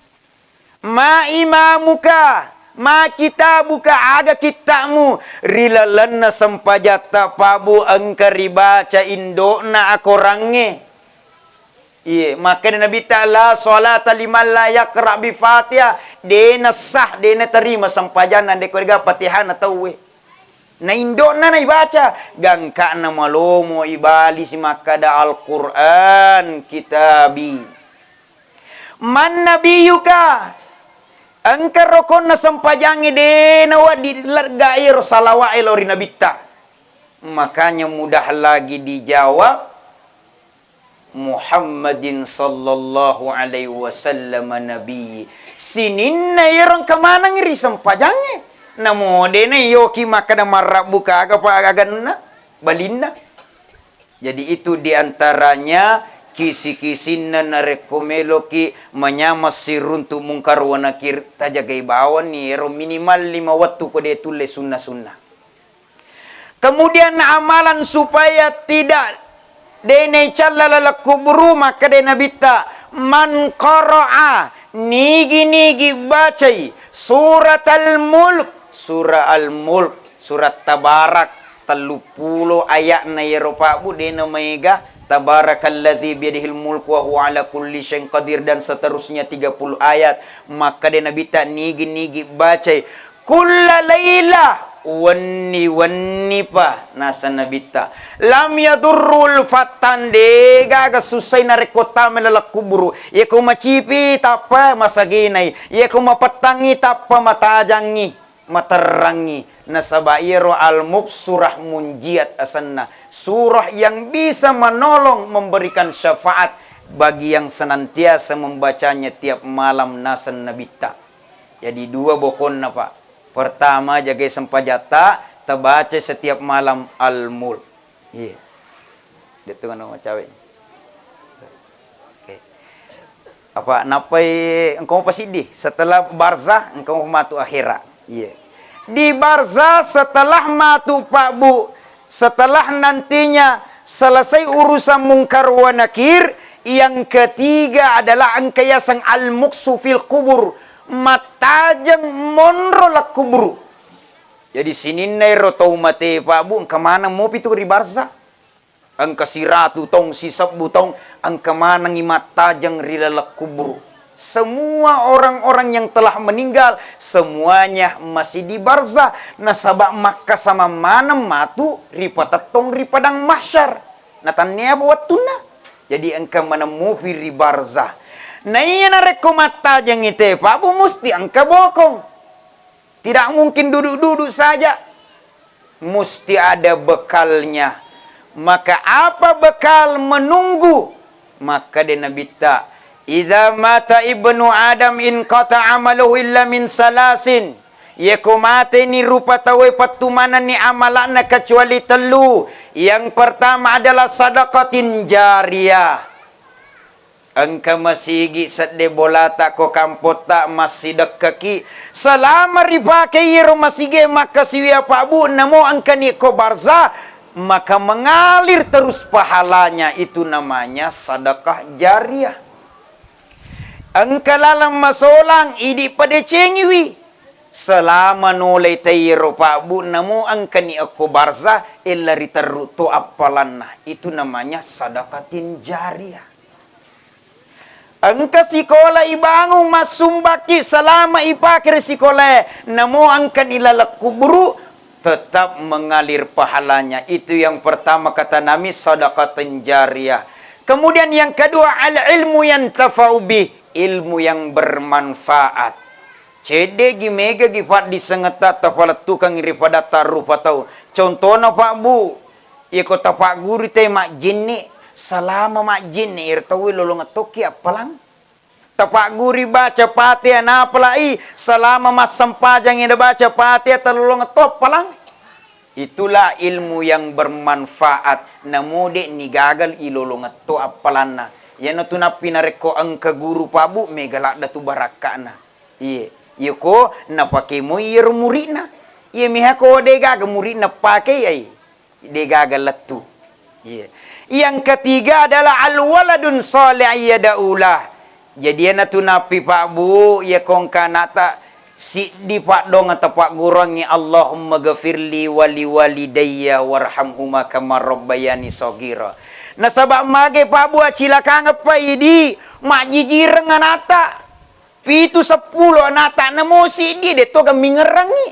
"Ma imamuka, ma kitabuka, aga kitta'mu?" Ri lalenna sempajatta, Pak Bu, engka ribaca indo'na akorangnge. Iye, makkeda Nabitta, "La sholata liman la yaqra bi Fatihah." De nasah, de naterima sempajanna, de ko dega Fatihana tauwe. Na indo'na naibaca, gangka'na malomo ibali si makkada, "Al-Qur'an kitabi." "Man nabiyuka?" Engka rokonna sempajangnge de nawedding lerga ero salawa'e lao ri Nabitta. Makanya mudah lagi dijawab, "Muhammadin sallallahu alaihi wasallam nabiyyi." Sininna iyaro engka maneng ri sempajangnge. Namo de na iyoki makkada marrabbu kaga pa aganna, balinna. Jadi itu diantaranya kisi-kisinna narekko meloki manyameng siruntu mungkar wa nakir, tajagai bawanni ero minimal lima wettu ko de tulle sunna-sunna. Kemudian amalan supaya tidak de naicalla laleng kuburu, makkeda Nabitta, "Man qara'a," nigi-nigi bacai, "suratal Mulk," surah Al-Mulk, surat Tabarak, telluppulo aya'na iyaro Pak Bu, de namaega, "Tabarakalladzi biyadihil mulku wa huwa ala kulli syai'in qadir," dan seterusnya tiga puluh ayat. Makkeda Nabitta, "Nigi-nigi bacai kulla laila," wenni-wenni pa, naseng Nabitta, "lam yadurrul fattan," de gaga sussai narekko tama laleng kuburu. Iyako macipi tappa masagenai, iyako mapettangngi tappa matajangngi, materrangngi. Nasaba iyaro Al-Mulk surah munjiat asenna, surah yang bisa menolong memberikan syafaat bagi yang senantiasa membacanya tiap malam, naseng Nabitta. Jadi dua bokonna, Pak. Pertama, jagai sempajatta, tabaca setiap malam Al-Mulk. Iya. Dettu kano macawe. Oke. Apa nappai engka mopa siddi setelah barzah, engka mopa matu akhirat. Iya. Di barzah setelah matu Pak Bu, setelah nantinya selesai urusan mungkar wa nakir, yang ketiga adalah engka yaseng al-muksu fil kubur, mattajeng monro lakkuburu. Jadi sininna ero tau mate Pak Bu, engka maneng mopi tu ri barzah. Engka siratu taung, sisebbu taung, engka manengngi mattajeng ri laleng kuburu. Semua orang-orang yang telah meninggal, semuanya masih di barzah, nasaba makkasamang maneng matu ripatettong ri padang mahsyar. Natannia apa wettunna? Jadi engka maneng mupi ri barzah. Naiya narekko mattajengngi te Pak Bu, musti engka bokong. Tidak mungkin duduk-duduk saja. Musti ada bekalnya. Maka apa bekal menunggu? Makkeda Nabitta, "Idza mata ibnu Adam inqata amaluhu illa min salasin." Yako mateni rupa tauwe, pettu manenni amala'na kecuali tellu. Yang pertama adalah sadaqatin jariyah. Engka masigi sedde bolata ko kampotta massidekkaki, selama ripake iyaro masigi makkasiwiang Pak Bu, namo engkani ko barzah, maka mengalir terus pahalanya, itu namanya sedekah jariah. Engka laleng masolang, idi padecengiwi, selama nolai tairo Pak Bu, namo engkani ko barzah, ella riterru to appalanna, itu namanya sadaqatin jariah. Engka sikola ibangung massumbakki, selama ipake ri sikolae, namo engkani laleng kuburu, tetap mengalir pahalanya. Itu yang pertama kata Nabi, sadaqatin jariah. Kemudian yang kedua, al ilmu yantafa'u bih, ilmu yang bermanfaat. Cedde'gi megagi paddissengetta tapalettukengngi ri padatta rupa tau. Contona, Pak, Bu, iyako tapagguru te majjinni, salama majjinni, ero tauwe lolongeng tokki appalang. Tapagguri baca Fatihah napalai, salama massempajang eda baca Fatihah talolongeng to appalang. Itulah ilmu yang bermanfaat, namo de'ni gagal ilolongeng to appalanna. Iyanatu nappi narekko engka guru, Pak, Bu, mega ladda tu barakka'na. Iye, iyako napake moi iyaro muridna. Iye miha ko degaga muridna pakei ai, degaga lettu. Iye. Yang ketiga adalah al-waladun shalih yad'ulah. Jadi iyanatu nappi, Pak, Bu, iyako engka ana'ta siddi paddongeng tapagguruangngi, Allahumma ghafirli wa liwalidayya warhamhuma kama rabbayani shaghira. Nasaba mage, Pak, Bu, acilakangeppa idi, majjijireng ana'ta. Pitu seppulo ana'ta, namo siddi de toga mingerangngi.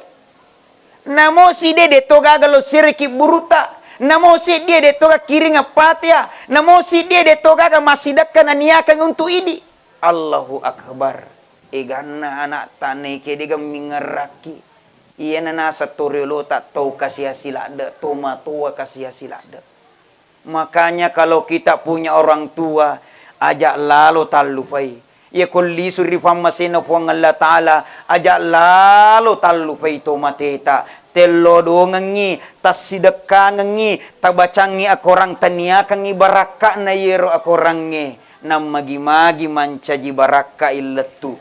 Namo siddi de toga galo siriki buruta. Namo siddi de toga kiring appatia. Namo siddi de toga massidekka naniakeng untuk idi. Allahu Akbar. Eganna ana'ta neke dega mingerakki. Iyana naseng to riolota to kasiasi ladde, to matoa kasiasi ladde. Makanya kalau kita punya orang tua, aja lalo tallupai. Iya ko lisu ri pammasena Puang Allah Ta'ala, aja lalo tallupai to mateta. Tello dongengngi, tassidekkangengngi, tabacangngi akorang, taniakengngi barakka'na yero akorangnge. Nammagi-magi mancaji barakka illettu.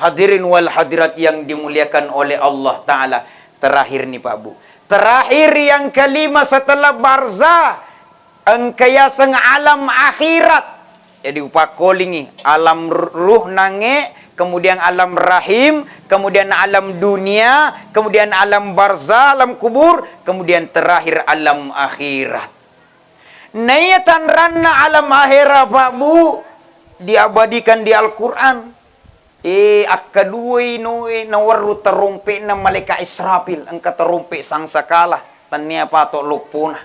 Hadirin wal hadirat yang dimuliakan oleh Allah Ta'ala. Terakhir nih, Pak Bu. Terakhir yang kelima setelah barzah, engka yaseng alam akhirat. Jadi upakkolingi alam ruh nange, kemudian alam rahim, kemudian alam dunia, kemudian alam barzah, alam kubur, kemudian terakhir alam akhirat. Naiya tanranna alam ahera, Pak Bu, diabadikan di Al-Quran. Eh, akkaduai noe nawerru tarompe'na malaika Israfil, engka tarompe sangsakala, tannia pato loppona.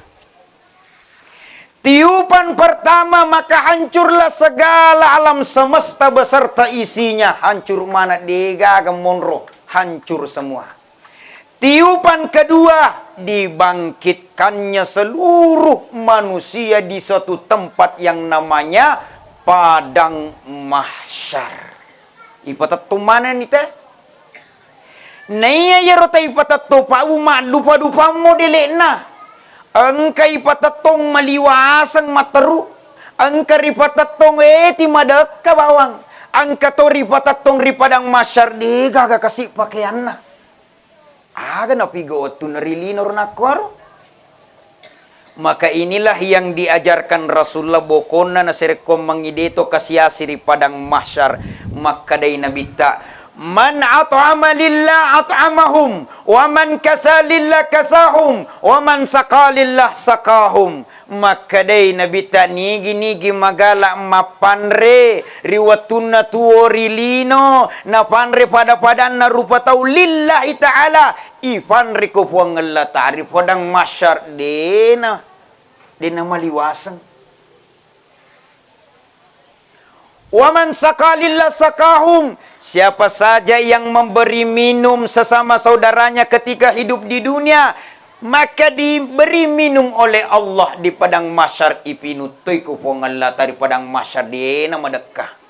Tiupan pertama, maka hancurlah segala alam semesta beserta isinya, hancur mana, degaga monro, hancur semua. Tiupan kedua, dibangkitkannya seluruh manusia di suatu tempat yang namanya padang mahsyar. Ipatettong manenni te? Naiya iyaro taipatettong, Pak Bu, maddupa-dupammo dele'na. Engka ipatettong maliwaseng matteru. Engka ripatettong eti madekka bawang. Engka to ripatettong ri padang mahsyar, degaga kasi pakeanna. Aga napiga wettunna ri lino ro nakkuaro? Maka inilah yang diajarkan Rasulullah, bokonna naserekkoammengngi deto kasiasi ri padang mahsyar. Makkedai Nabitta, "Man at'ama lillah at'amahum, wa man kasa lillah kasahum, wa man saqa lillah saqahum." Makkedai Nabitta, nigi-nigi magala mappanre ri wettunna tuo ri lino, napanre pada-padanna rupa tau lillahi ta'ala, ipanreko Puang Allah Ta'ala ri padang mahsyar, dena, dena maliwaseng. Wa man saqa lillah saqahum, siapa saja yang memberi minum sesama saudaranya ketika hidup di dunia, maka diberi minum oleh Allah di padang mahsyar, ipinuttoi ku Puang Allah Ta'ala ri padang mahsyar, dena madekka.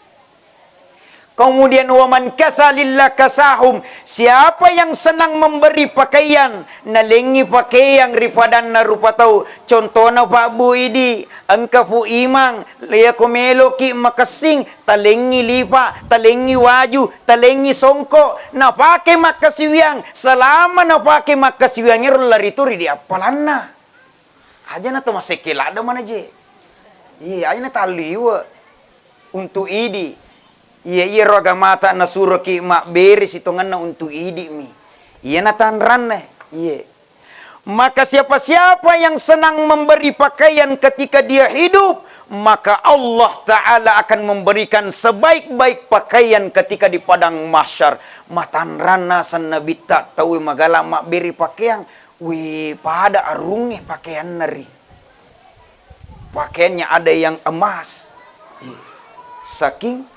Kemudian, wa man kasa lillah kasahum, siapa yang senang memberi pakaian, nalengngi pakeang ri padanna rupa tau, contona, Pak Bu, idi, engka Pu Imang, iyako meloki makessing, talengngi lipa, talengngi waju, talengngi songko, napake makkasiwiang, selama napake makkasiwiang ero lari tu ri di appalanna. Aja na to masekke ladde manaje. Iya, aja na tallu iwe. Untuk idi. Iya, iyaro agamata nasuroki mabbere sitongenna untuk idi mi. Iya na tanranna. Iya. Maka siapa-siapa yang senang memberi pakaian ketika dia hidup, maka Allah Ta'ala akan memberikan sebaik-baik pakaian ketika di padang mahsyar. Matanranna sannabitta tauwe magala mabbere pakeang. Wih, pada arungnge pakaianna ri. Pakaiannya ada yang emas. Ih, saking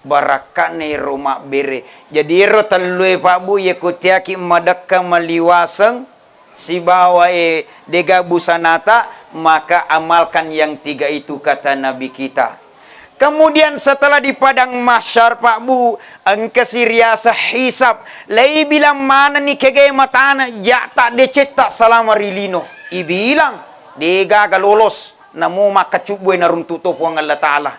Barakka'na ero mabbere. Jadi ero tellue Pak Bu, ye ko tiaki madekka maliwaseng sibawa e dega busanata, maka amalkan yang tiga itu, kata Nabi kita. Kemudian setelah di padang mahsyar Pak Bu, engka si riaseng hisab. Lei bilang manenni kegae matana, ja' ta decetta selama ri lino. Ibilang, degaga lolos, namo makkacubbu e naruntu to Puang Allah Ta'ala.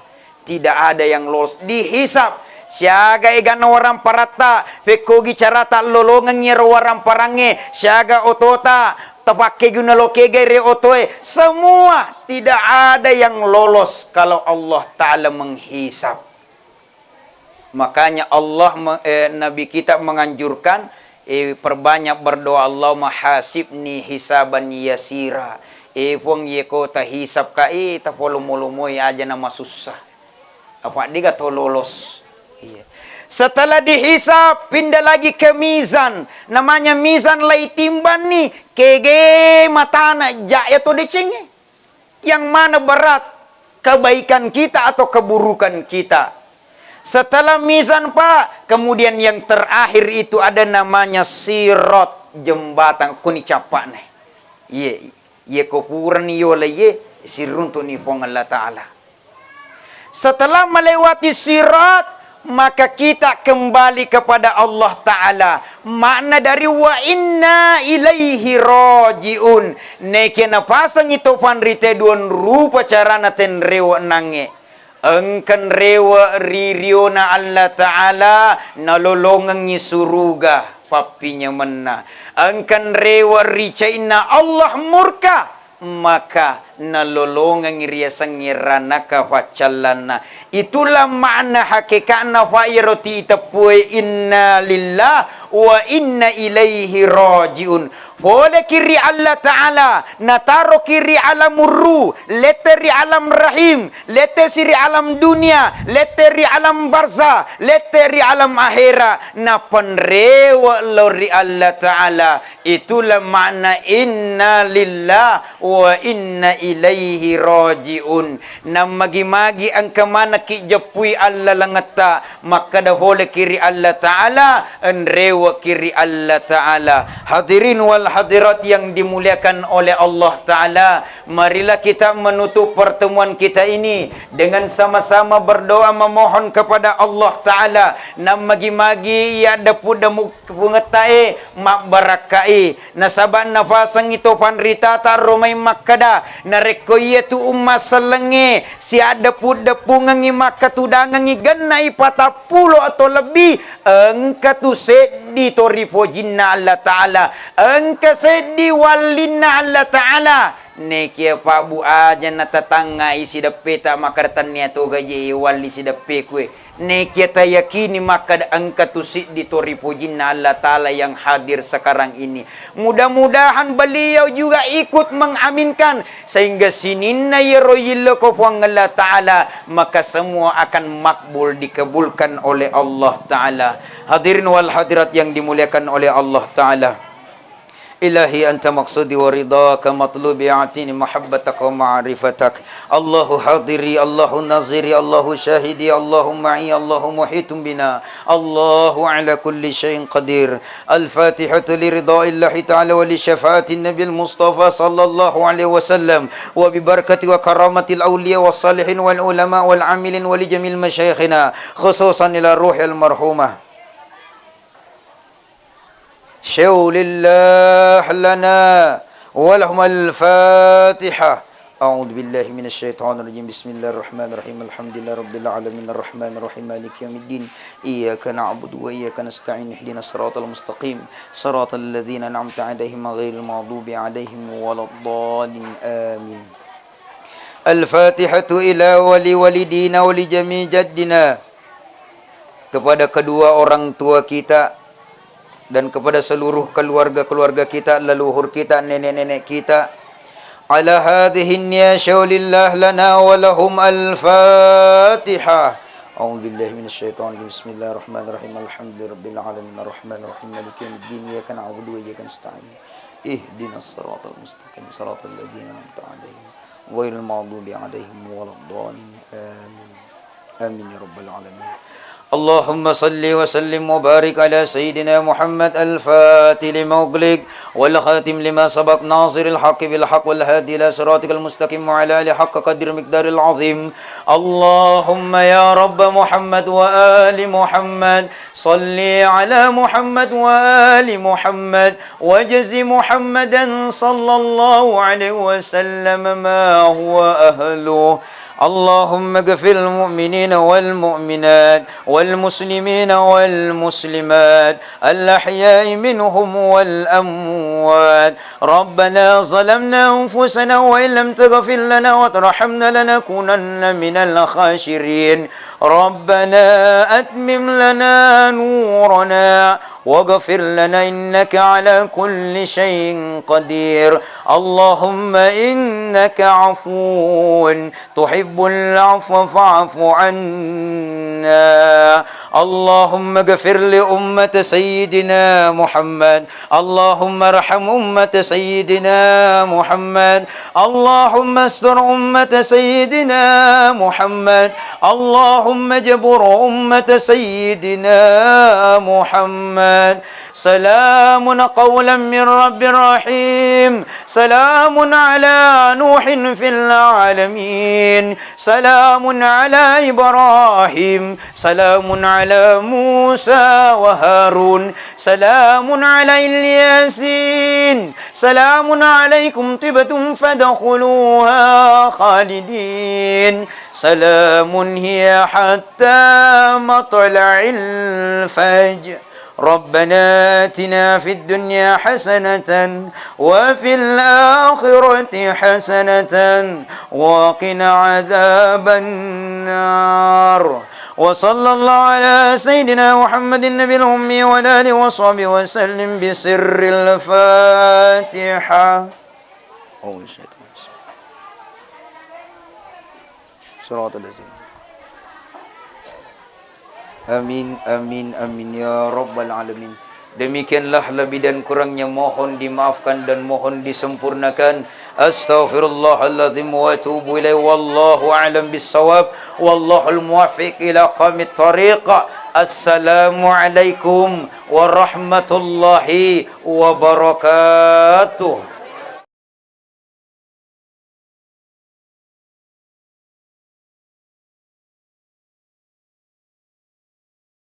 Tidak ada yang lolos. Dihisab. Siaga eganna waramparatta, pekkogi carata lolongengngi ero waramparangnge, siaga otota, tapakkeguna lo kegai ri otoe. Semua, tidak ada yang lolos kalau Allah Ta'ala menghisab. Makanya Allah me-, eh, Nabi kita menganjurkan, eh, perbanyak berdoa, "Allahumma hasibni hisaban yasira." Eh, Puang, ye ko tahisab ka, eh, tapolomo-lomoi aja na masussa. Apa dega to lolos. Iya. Setelah dihisab, pindah lagi ke mizan. Namanya mizan, lai timbanni, kege matana, ja' ya to decengnge. Yang mana berat, kebaikan kita atau keburukan kita. Setelah mizan, Pak, kemudian yang terakhir itu ada namanya sirat, jembatan, kuni cappa'na. Iye, iye ko purani yola iye, siruntu'ni Puang Allah Ta'ala. Setelah melewati sirat, maka kita kembali kepada Allah Ta'ala. Makna dari wa inna ilaihi raji'un. Nekia napasengngi to panrite duang rupa carana tenrewe nangnge. Engka nrewe ri riona Allah Ta'ala, nalolongengngi suruga pappinyamenna. Engka nrewe ri cai'na Allah murka, maka nalolongengngi riasengnge ranaka faccallanna. Itulah makna hakeka'na, fa iyaro ti iteppue inna lillah wa inna ilaihi raji'un. Foleki ri Allah Ta'ala, nataroki ri alam ruh, lette ri alam rahim, lettesi ri alam dunia, lette ri alam barzah, lette ri alam ahera, napenrewe lao ri Allah Ta'ala. Itulah makna inna lillah wa inna ilaihi raji'un. Nammagi-magi engka manekki jeppui allalengetta, makkeda foleki ri Allah Ta'ala, enreweki ri Allah Ta'ala. Hadirin wal hadirat yang dimuliakan oleh Allah Ta'ala, marilah kita menutup pertemuan kita ini dengan sama-sama berdoa memohon kepada Allah Ta'ala. Nammagi-magi iya deppu-demu-, pungetta e mabbarakkai. Nasaba nafasengngi to panritata ro mai makkeda, narekko iyatu umma sellengnge siaddeppu-deppungengngi makkatudangengngi gennai patappulo atau lebbi, engka tu seddi to ripojinna Allah Ta'ala, engka seddi wallinna Allah Ta'ala. Nekia pabbu aja natatangngai sideppeta makkeda, tennia toga je walli sideppekue. Nekia tayakini makkeda engka tu siddi to ripojinna Allah Ta'ala yang hadir sekarang ini. Mudah-mudahan beliau juga ikut mengaminkan, sehingga sininna yero yilloko Puang Allah Ta'ala, maka semua akan makbul, dikabulkan oleh Allah Ta'ala. Hadirin wal hadirat yang dimuliakan oleh Allah Ta'ala. إلهي أنت مقصودي ورضاك مطلوبي، أعطني محبتك ومعرفتك. الله حاضري، الله ناظري، الله شاهدي، الله معي، الله محيط بنا، الله على كل شيء قدير. الفاتحة لرضاء الله تعالى ولشفاعة النبي المصطفى صلى الله عليه وسلم، وببركة وكرامة الأولياء والصالحين والعلماء والعاملين ولجميع مشايخنا، خصوصا إلى روح المرحومة شول الله لنا ولهم. الفاتحة. أعوذ بالله من الشيطان الرجيم. بسم الله الرحمن الرحيم. الحمد لله رب العالمين. الرحمن الرحيم. مالك يوم الدين. إياك نعبد وإياك نستعين. اهدنا الصراط المستقيم. صراط الذين أنعمت عليهم غير المغضوب عليهم ولا الضالين. آمين. الفاتحة إلى ولي والدينا ولجميع جدنا. Kepada kedua orang tua kita dan kepada seluruh keluarga-keluarga kita, leluhur kita, nenek-nenek kita. على هذه النية شول الله لنا ولهم. الفاتحة. أعوذ بالله من الشيطان الرجيم. بسم الله الرحمن الرحيم. الحمد لله رب العالمين. الرحمن الرحيم. مالك يوم الدين. إياك نعبد وإياك نستعين. اهدنا الصراط المستقيم. صراط الذين أنعمت عليهم غير المغضوب عليهم ولا الضالين. آمين. آمين يا رب العالمين. اللهم صل وسلم وبارك على سيدنا محمد الفاتح لما أغلق والخاتم لما سبق ناصر الحق بالحق والهادي إلى صراطك المستقيم وعلى آله حق قدر مقدار العظيم. اللهم يا رب محمد وآل محمد صل على محمد وآل محمد واجز محمدا صلى الله عليه وسلم ما هو أهله. اللهم اغفر للمؤمنين والمؤمنات والمسلمين والمسلمات الأحياء منهم والأموات. ربنا ظلمنا أنفسنا وإن لم تغفر لنا وترحمنا لنكونن من الخاسرين. ربنا أتمم لنا نورنا واغفر لنا إنك على كل شيء قدير. اللهم إنك عفو تحب العفو فاعف عنا. اللهم اغفر لأمة سيدنا محمد. اللهم ارحم أمة سيدنا محمد. اللهم استر أمة سيدنا محمد. اللهم اجبر أمة سيدنا محمد. سلام قولا من رب رحيم. سلام على نوح في العالمين. سلام على إبراهيم. سلام على موسى وهارون. سلام على الياسين. سلام عليكم طبتم فادخلوها خالدين. سلام هي حتى مطلع الفجر. ربنا آتنا في الدنيا حسنة وفي الآخرة حسنة وقنا عذاب النار. وصلى الله على سيدنا محمد النبي الأمي وعلى آله وصحبه وسلم بسر الفاتحة. صراط الذين. Amin, amin, amin, ya rabbal alamin. Demikianlah lebih dan kurangnya mohon dimaafkan dan mohon disempurnakan. Astaghfirullahaladzim wa atubu ilaih. Wallahu a'lam bissawab. Wallahul muwaffiq ila aqwamit thariq. Assalamualaikum warahmatullahi wabarakatuh.